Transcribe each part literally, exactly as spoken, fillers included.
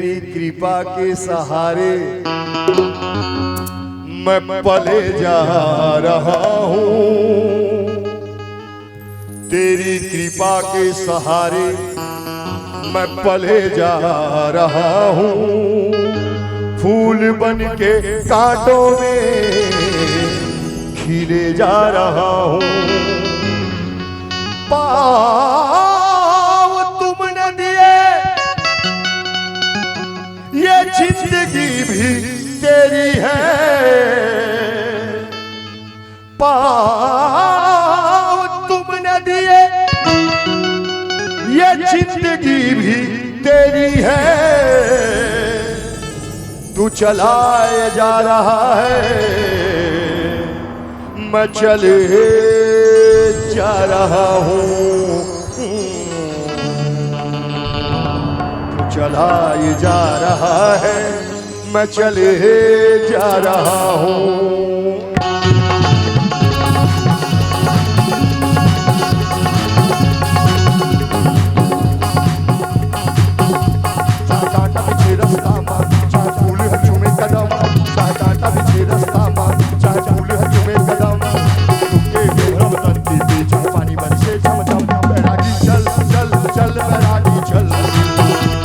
तेरी कृपा के सहारे मैं पले जा रहा हूँ। तेरी कृपा के सहारे मैं पले जा रहा हूँ। फूल बन के कांटों में खिले जा रहा हूँ। पाँव तुमने दिए, ये जिंदगी भी तेरी है। पाँव तुमने दिए, ये जिंदगी भी तेरी है। तू चलाए जा रहा है, मैं चले जा रहा हूँ। तू चलाए जा रहा है, मैं चले जा रहा हूँ। चाहे कांटा बिछे रास्ता मा, चाहे फूल ह चूमे कदम, चाहे कांटा बिछे रास्ता मा, चाहे फूल ह चूमे कदम। तुके डोहरब तन पीपी, चाहे पानी बरसे झमझम। बैरागी चल, चल, चल, बैरागी चल,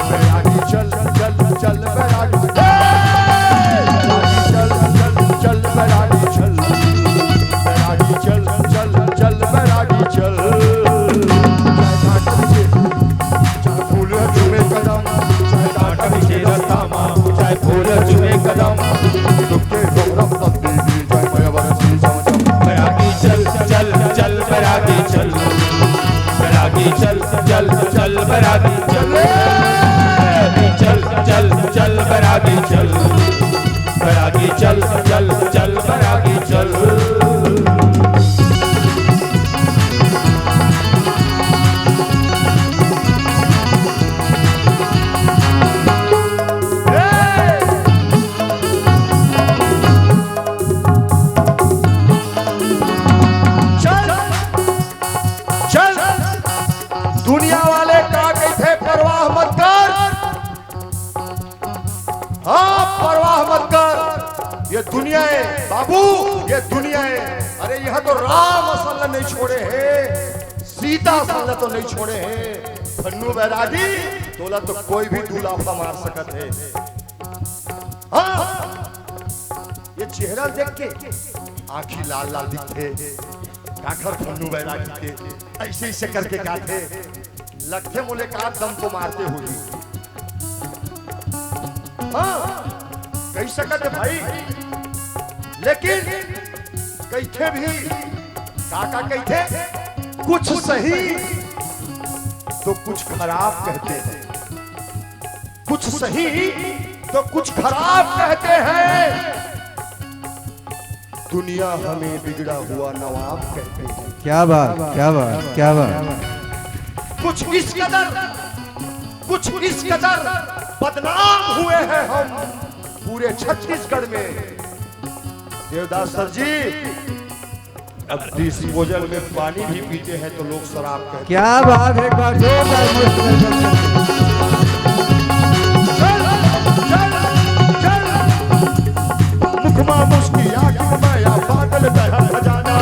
बैरागी चल, चल, चल, बैरागी। हे! बैरागी चल, चल, चल, बैरागी चल, बैरागी चल, चल, चल, बैरागी चल। चाहे कांटा बिछे, चाहे फूल ह चूमे कदम, चाहे कांटा बिछे रास्ता मा, चाहे फूल ह चूमे कदम। तुके डोहरब तन पीपी, चाहे पानी बरसे झमझम। बैरागी चल, चल, चल, बैरागी चल, बैरागी चल, चल, चल, बैरागी चल, बैरागी चल, चल, चल, बैरागी चल, बैरागी चल, चल, चल, बैरागी चल। चल, चल, दुनिया वाले का कहिथे, परवाह मत कर। हाँ, परवाह मत कर, ये दुनिया हे बाबू, ये दुनिया हे। अरे, इहाँ तो राम असन ला नइ छोड़े हे, सीता असन ला तो नइ छोड़े हे। फन्नू बैरागी, तोला तो कोई भी दू लाफा मार सकत हे। हाँ, ये चेहरा देख के आँखी लाल लाल दिखथे। काखर फन्नू बैरागी के अइसे अइसे करके गाथे, लगथे मोला एकाध दम तो मारते होही। हाँ, कहि सकत हे भाई, लेकिन कहिथे भी, का का कहिथे, कुछ सही तो कुछ खराब कहते हैं, कुछ सही तो कुछ खराब कहते हैं। दुनिया हमें बिगड़ा हुआ नवाब कहते हैं। क्या बात, क्या बात, क्या बात। कुछ इस कदर, कुछ इस कदर बदनाम हुए हैं हम पूरे छत्तीसगढ़ में। देवदास सर जी, अब डिस्पोजल में पानी भी पीते हैं तो लोग शराब कहते हैं। क्या बात है, एक बार जोरदार मुस्कुराहट। चल, चल, चल। मुखमा मुस्की आँख में माया, पागल कहे खजाना।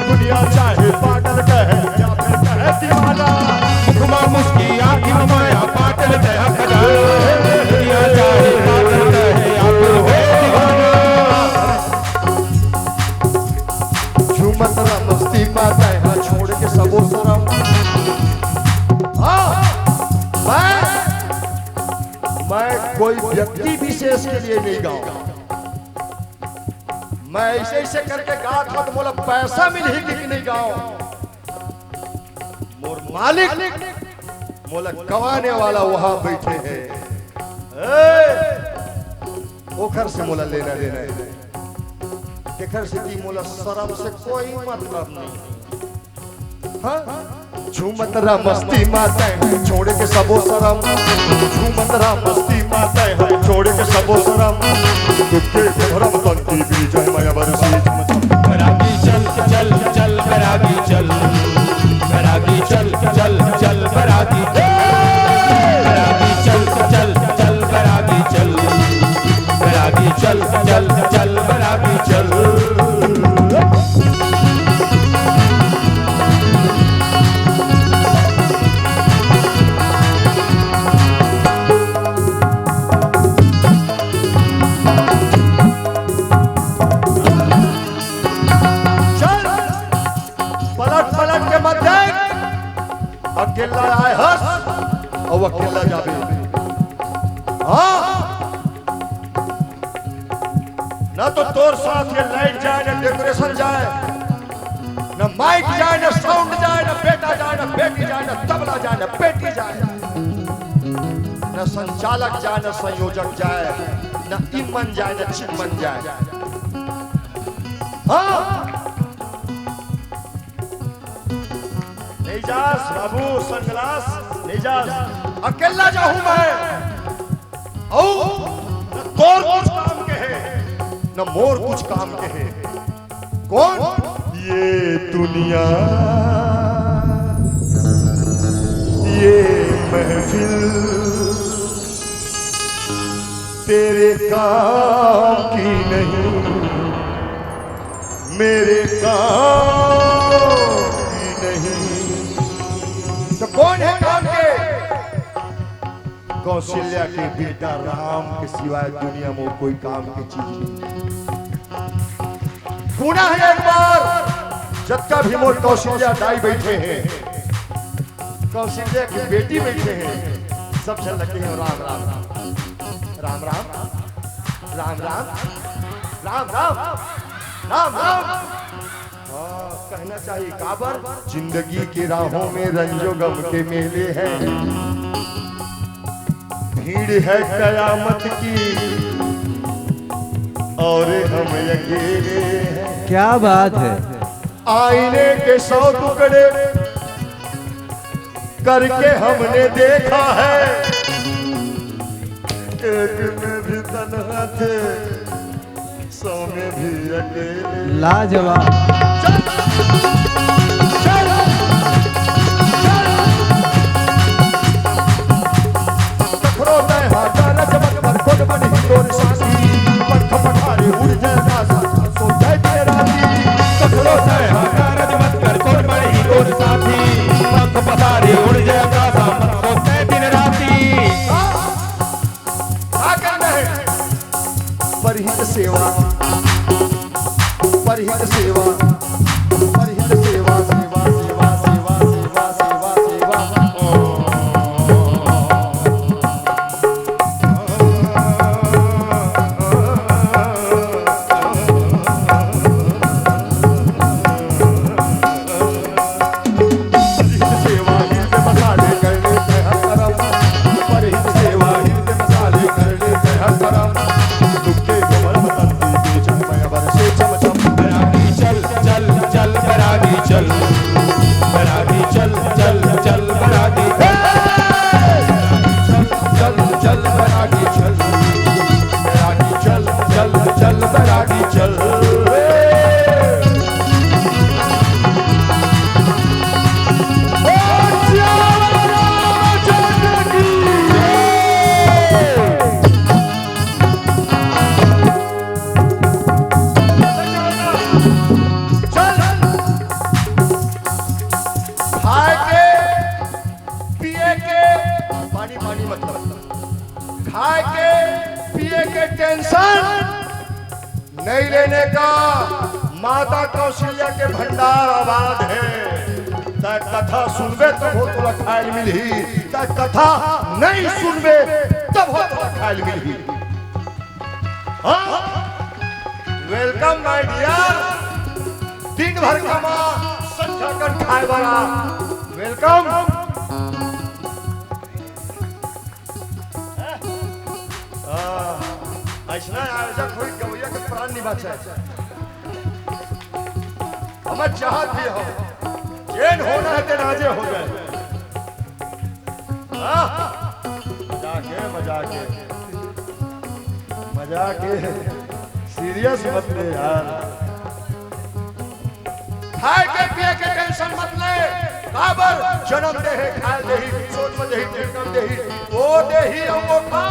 दुनिया चाहे पागल कहे या फिर कहे दीवाना। मुखमा मुस्की आँख में माया, पागल कहे खजाना। दुनिया चाहे पागल कहे या फिर कहे दीवाना। झूमत रह मस्ती मा, तैं हा छोड़ के सबो सरम। हाँ, मैं, मैं कोई व्यक्ति विशेष के लिए नहीं गाँव। मैं अइसे अइसे करके गात हँव त मोला पैसा मिलही कि नहीं गाँव। मोर मालिक, मोला गवाने वाला वहाँ बैठे हे। ए, ओखर से मोला लेना देना हे। तेखर सेती मोला सरम से कोई मतलब नहीं। हाँ? झूमत रह मस्ती मा तैं, छोड़ के सबो सरम। झूमत रह मस्ती मा तैं, छोड़ के सबो सरम। तुके डोहरब तन पीपी, चाहे माया बरसे झमझम। बैरागी चल, चल, चल, बैरागी चल। बैरागी चल, चल, चल, बैरागी चल। बैरागी चल, चल, चल, बैरागी चल, चल, चल, बराबरी चल। चल, पलट, पलट के मत देख। अकेला आए हस, अउ अकेला जाबे। हाँ, ना तो तोर साथ ये लाइट जाए, ना डेकोरेशन जाए, ना माइक जाए, ना साउंड जाए, ना बेटा जाए, ना बेटी जाए, ना तबला जाए, ना बेटी जाए, ना संचालक जाए, ना संयोजक जाए, ना इमन जाए, ना चिमन जाए। हाँ, नहीं जास बाबू, सनग्लास नहीं जास, अकेला जाहूं मैं। अउ न तोर कुछ काम के हे, न मोर कुछ काम के हे। कौन? ये दुनिया, ये महफिल तेरे काम की नहीं, मेरे काम की नहीं। तो कौन है काम के? कौशल्या के बेटा राम के सिवाय दुनिया में कोई काम के चीज नहीं। पुनः एक बार जतका भी मोर कौशल्या दाई बैठे हैं, कौशल्या की बेटी बैठे हैं, सब झन लगे हैं राम राम, राम राम, राम राम, राम राम, राम राम। हाँ, कहना चाहिए काबर? जिंदगी की राहों में रंजो गम के मेले हैं, भीड़ है कयामत की और हम अकेले हैं। क्या बात है। आईने के सौ टुकड़े करके हमने देखा है, एक में भी तन्हा थे, सौ में भी अकेले। लाजवाब। चल, चल, चल। कखरो दय हा, दरज मत कर, कोन बन ही तोर साथी। पंख पखारे उड़ जाए आकाश, मत सोच जाए दिन राती। कखरो दय हा, दरज मत कर, कोन बन ही तोर साथी। पंख पखारे उड़ जाए आकाश, मत सोच जाए दिन राती। का करना है? परहित सेवा, परहित सेवा, परहित सेवा, सेवा, सेवा। परहित सेवा हिरदे मसाले कर लेते हैं करम। परहित सेवा हिरदे मसाले कर लेते हैं करम। दुख के घुमड़ बसंती के झंग में अबर से चम चम। बरागी चल, चल, चल, बरागी चल। बरागी चल, चल, चल, बरागी। हे! चल, चल, चल, बरागी चल। बरागी चल, चल, चल, बरागी चल। चल, खाए के, पिए के, पानी, पानी मतलब, खाए के, पिए के टेंशन नहीं लेने का। माता कौशल्या के भंडार आबाद है। तै कथा सुनबे तभो तोला खाए ल मिलही, तै कथा नहीं सुनबे तभो तोला खाए ल मिलही। हाँ, welcome my dear। दिन भर कमा, संझा कन खाए वाला। Welcome। हाँ, अइसना आयोजक होई गवैया के प्राण निभाचे। हम चाहत भी हो, जेन होना है तेन आजे हो जाए। हाँ, मजाक है, मजाक है, मजाक है, serious मत ले यार। खाए के पिए के टेंशन मत ले, काबर जनम देहे खाए देही, सोच में देही, तिरकम देही, वो देही अउ वो खा।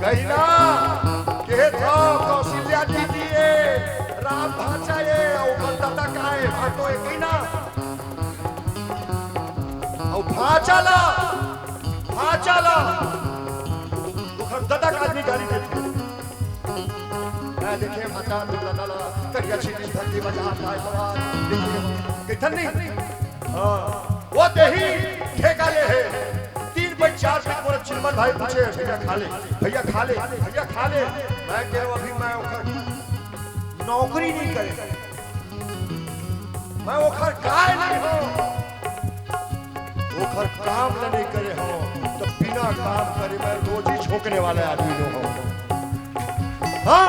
कही ना, कहे था कौशल्या जी की ये राम भांचा ये, अउ ओकर ददा का ये, भांटो ये कही ना। अउ भांचा ला, भांचा ला, ओकर ददा का आदमी गाली देथे। मैं देखे भांचा, ददा ला, करिया छीटी धरती बजा, भाई हवा, देखे, कही थन नहीं। हाँ, वो देही ठेका ले हे। तीन पॉइंट चार के पूरा चिलमन भाई पूछे, "भैया खा ले, भैया खा ले, भैया खा ले।" मैं कहे, "अभी मैं ओखर नौकरी नहीं करे, मैं ओखर गाय नहीं हूँ, ओखर काम ल नहीं करे हूँ, तो बिना काम करे मैं रोजी झोंकने वाला आदमी जो हूँ।" हाँ,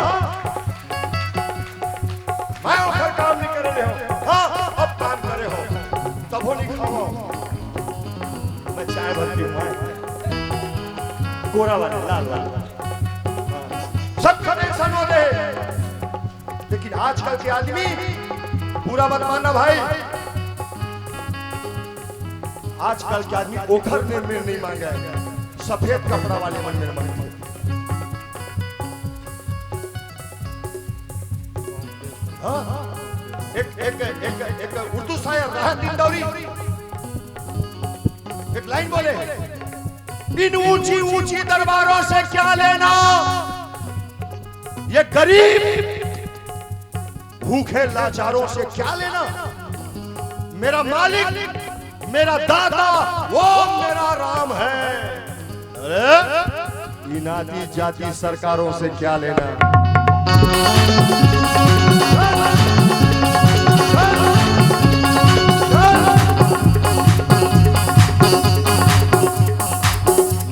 मैं ओखर काम नहीं करे रहे हो। हाँ, अब काम करे हो, तभो नहीं खाओ। मैं चाय भर पीऊँ, मैं गोरा वाले, लाल वाले। हाँ। सब खड़े सन हो गए। लेकिन आजकल के आदमी, बुरा मत मानना भाई, आजकल के आदमी ओखर मेर मेर नहीं मांगे, सफेद कपड़ा वाले मन मेर मांगे। हाँ? एक, एक, एक, एक उर्दू शायर रहा दिंदौरी, एक लाइन बोले, "इन ऊंची ऊंची दरबारों से क्या लेना, ये गरीब भूखे लाचारों से क्या लेना, मेरा मालिक, मेरा दाता, वो मेरा राम है।" अरे, इन आदि जाति सरकारों से क्या लेना?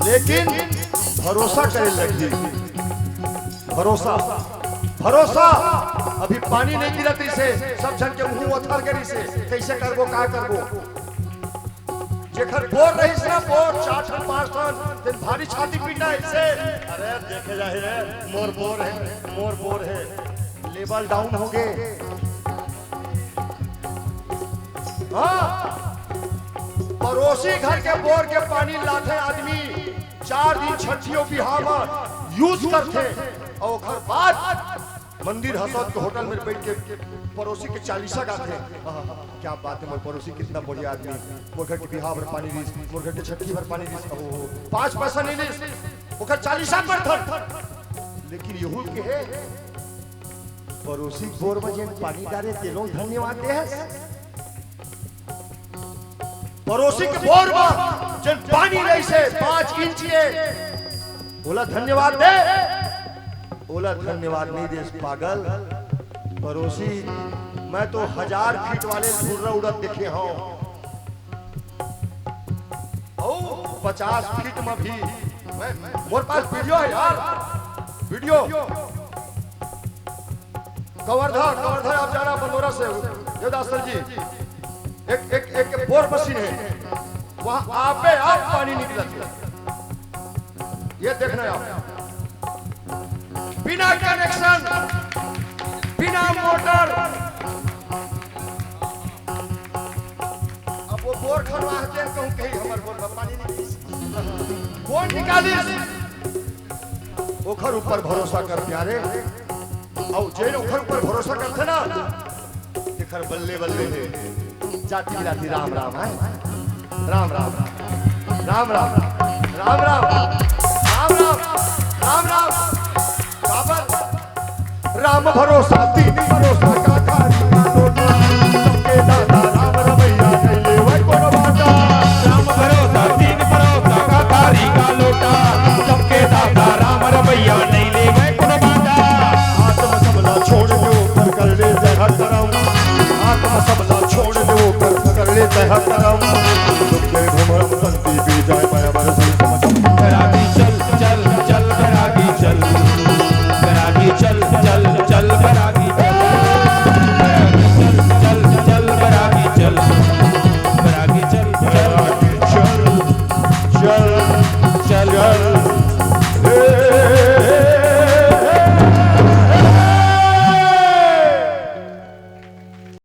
लेकिन भरोसा करे लगही, भरोसा, भरोसा। अभी पानी नहीं गिरत रहिसे, सब झन के मुंह अथर गे रहिसे, कैसे करबो, का करबो। जेखर बोर रहिस ना, बोर, चार ठन, पांच ठन, तेन भारी छाती पीटा अइसे। अरे देखे जाही रे, मोर बोर हे, मोर बोर हे। लेवल डाउन हो गे। हाँ, पड़ोसी घर के बोर के पानी लाथे आदमी, चार दिन छठी अउ बिहाव म यूज करथे, अउ ओखर बाद मंदिर हसौद के होटल में बैठ के पड़ोसी के चालीसा गाथे। आहा, क्या बात है, मोर पड़ोसी कितना बढ़िया आदमी, मोर घर के बिहाव बर पानी रिस, मोर घर के छठी बर पानी रिस, अहो, पांच पैसा नहीं रिस, ओकर चालीसा पड़थन। लेकिन यहू के हे, पड़ोसी बोर में जेन पानी डारे, तेलो धन्यवाद दे हस। पड़ोसी के बोर म जेन पानी रहिसे पांच इंच के, ओला धन्यवाद दे, ओला धन्यवाद नहीं देस पागल। पड़ोसी, मैं तो हजार फीट वाले धुर्रा उड़त देखे हूँ, अउ पचास फीट में भी मैं, मोर पास वीडियो है यार, वीडियो। कवर्धा, कवर्धा आप जाना बंदौरा से, देवदास सर जी, एक, एक, एक बोर मशीन है, वहां आपे आप पानी निकलत है। ये देखना आप, बिना कनेक्शन, बिना मोटर। अब वो बोर खनवा के कहूं कहीं हमर बोर में पानी निकलिस, कौन निकालिस? ओखर ऊपर भरोसा कर प्यारे, अउ जेन ओखर ऊपर भरोसा करथे ना, तेखर बल्ले बल्ले हे। जाति जाति राम राम हे। राम राम, राम राम, राम राम, राम राम, राम राम। काबर? राम भरोसा, तीन भरोसा,